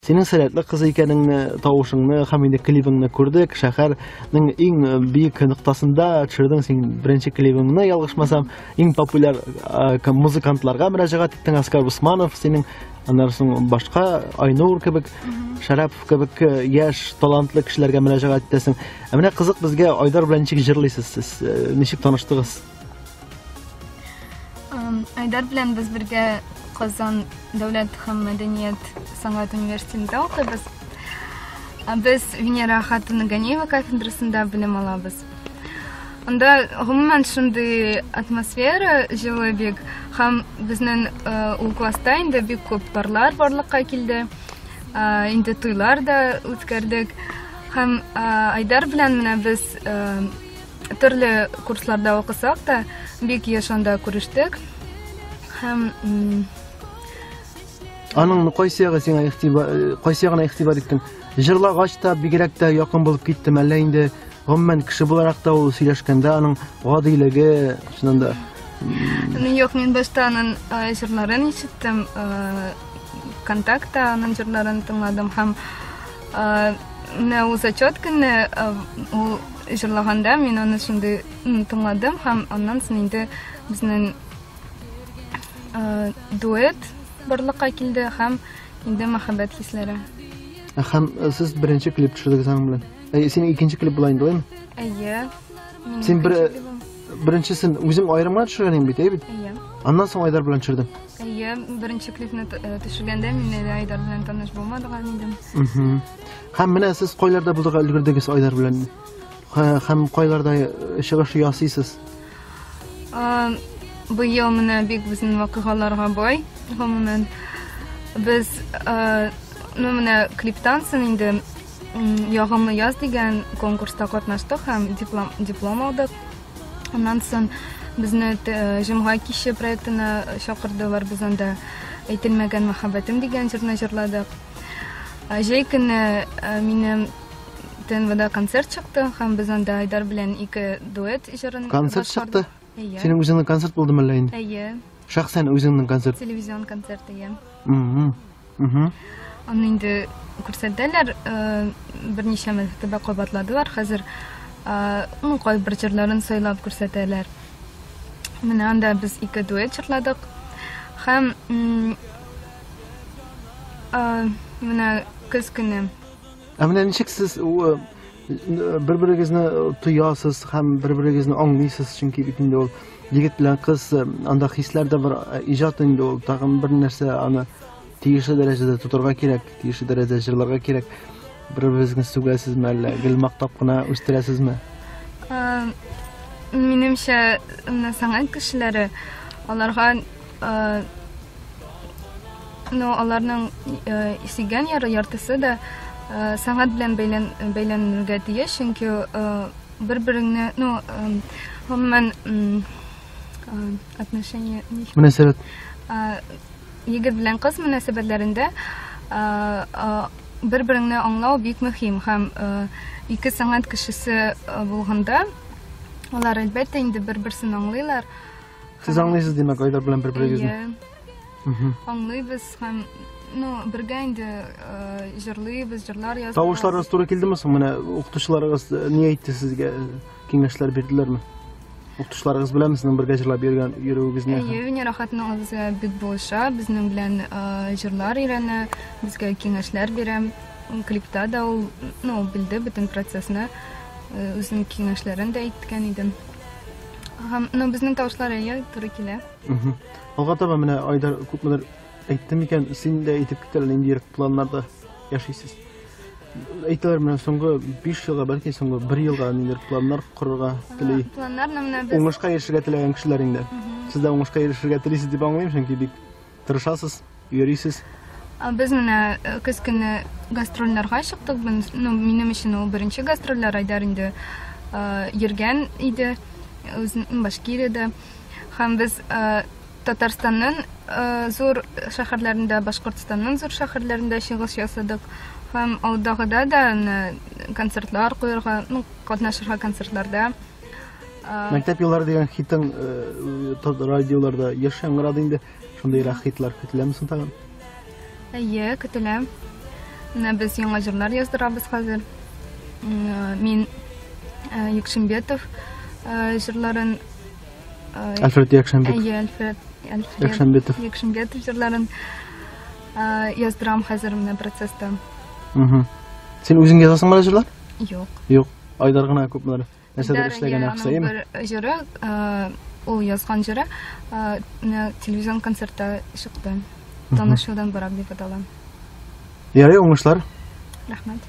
Синең сәләтле кыз икәнеңне, тавышыңны һәм инде клибыңны күрдек. Шәһәрнең иң биек ноктасында төшердең син беренче клибыңны, ялгышмасам, иң популяр музыкантларга мөрәҗәгать иттең. Аскар Усманов синең, аннан соң башка Айнур кебек, Шәрәпов кебек яшь, талантлы кешеләргә мөрәҗәгать итәсең. Ә менә кызык безгә, Айдар белән ничек җырлыйсыз сез? Ничек таныштыгыз? Айдар белән без бергә Казан дәүләт һәм мәдәният сәнгать университетында укыйбыз. Без Венера Ахатовна Ганеева кафедрасында белем алабыз. Анда гомумән шундый атмосфера җылы бик һәм безнең ул класста инде бик күп парлар барлыкка килде. Инде туйлар да үткәрдек. Һәм Айдар белән менә без төрле курсларда укысак та, бик еш анда күрештек. Һәм Аның кайсы ягы сиңа игътибар, кайсы ягына игътибар иттең? Җырлагач та бигрәк тә якын булып китте, әллә инде гомумән кеше буларак та ул сөйләшкәндә аның гадилеге, чыннан да. Ну, юк, мин башта аның җырларын ишеттем, ВКонтакта аның җырларын тыңладым һәм менә ул зачет көнне ул җырлаганда мин аны шундый тыңладым һәм аннан соң инде безнең дуэт барлыкка килде һәм инде мәхәббәт хисләре. Һәм сез беренче клип төшердегез аның белән. Синең икенче клип була инде, алаймы? Әйе. Син бер беренчесен үзең аерым гына төшергән идең бит, әйе бит? Әйе. Аннан соң Айдар белән төшердең. Әйе, беренче клипны төшергәндә мин әле Айдар белән таныш булмадыган идем. Һәм менә сез кайларда булырга өлгердегез Айдар белән? Һәм кайларда чыгыш ясыйсыз? Быел менә бик безнең вакыйгаларга бай, гомумән. Без, ну менә клиптан соң инде Ягымлы яз дигән конкурста катнаштык һәм диплом, диплом алдык. Аннан соң безне Җомга киче проектына чакырдылар. Без анда Әйтелмәгән мәхәббәтем дигән җырны җырладык. Җәй көне минем ТНВда концерт чыкты һәм без анда Айдар белән ике дуэт җырын Концерт чыкты? Әйе. Синең үзеңнең концерт булдымы әллә инде? Әйе. Шәхсән үзеңнең концерт? Телевизион концерт, әйе. Мгм. Аны инде күрсәтәләр, берничә мәртәбә кабатладылар. Хәзер, ну, кайбер җырларын сайлап күрсәтәләр. Менә анда без ике дуэт җырладык. Һәм менә көз көне. Ә менә ничек сез бер-берегезне тоясыз һәм бер-берегезне аңлыйсыз, чөнки бит инде ул егет белән кыз, анда хисләр дә бар, иҗат инде ул тагын бер нәрсә, аны тиешле дәрәҗәдә тотарга кирәк, тиешле дәрәҗәдә җырларга кирәк. Бер-берегезне сүгәсезме әллә, гел мактап кына үстерәсезме? Минемчә, менә сәнгать кешеләре, аларга Ну, аларның сөйгән яры яртысы да сәнгать белән бәйлән, бәйләнергә тиеш, чөнки бер-береңне, ну, гомумән, отношения Мөнәсәбәт. Егет белән кыз мөнәсәбәтләрендә бер-береңне аңлау бик мөһим һәм ике сәнгать кешесе булганда, алар, әлбәттә, инде бер-берсен аңлыйлар. Сез аңлыйсыз, димәк, Айдар белән бер-берегезне? Әйе. Аңлыйбыз һәм, ну, бергә инде җырлыйбыз, җырлар язабыз. Тавышларыгыз туры килдеме соң? Менә укытучыларыгыз ни әйтте сезгә? Киңәшләр бирделәрме? Укытучыларыгыз беләнме сезнең бергә җырлап йөргән йөрүегезне? Әйе, Венера хатыны ул безгә бик булыша, безнең белән җырлар өйрәнә, безгә киңәшләр бирә. Клипта да ул, ну, белде бөтен процессны, үзенең киңәшләрен дә әйткән иде. Һәм, ну, безнең тавышлар әйе, туры килә. Алга таба менә Айдар күпмедер әйтте микән, син дә әйтеп кит әле, ниндирәк планнарда яшисез? Әйтәләр менә соңгы 5 елга, бәлки соңгы 1 елга ниндидер планнар корырга тели. Планнарны менә без Уңышка ирешергә теләгән кешеләр инде. Сез дә уңышка ирешергә телисез дип аңлыйм, чөнки бик тырышасыз, йөрисез. Без менә көз көне гастрольләргә чыктык. Ну, минем өчен ул беренче гастрольләр, Айдар инде йөргән иде үзен Башкириядә. Һәм без Татарстанның зур шәһәрләрендә, Башкортстанның зур шәһәрләрендә чыгыш ясадык. Һәм алдагыда да менә концертлар куярга, ну, катнашырга концертларда. Мәктәп еллары дигән хитың радиоларда еш яңгырады инде. Шундыйрак хитлар көтеләме соң тагын? Әйе, көтелә. Менә без яңа җырлар яздырабыз хәзер. Мин Якшимбетов җырларын Альфред Якшимбетов. Әйе, Альфред Якшимбетов. Якшимбетов җырларын яздырам хәзер менә процесста. Син үзең язасыңмы җырлар? Юк. Юк. Айдар гына күпмеләр нәрсәдер эшләгән акча, әйеме? Бер җыры, ул язган җыры телевизион концертта чыкты. Танышудан барам дип атала. Ярый, уңышлар. Рәхмәт.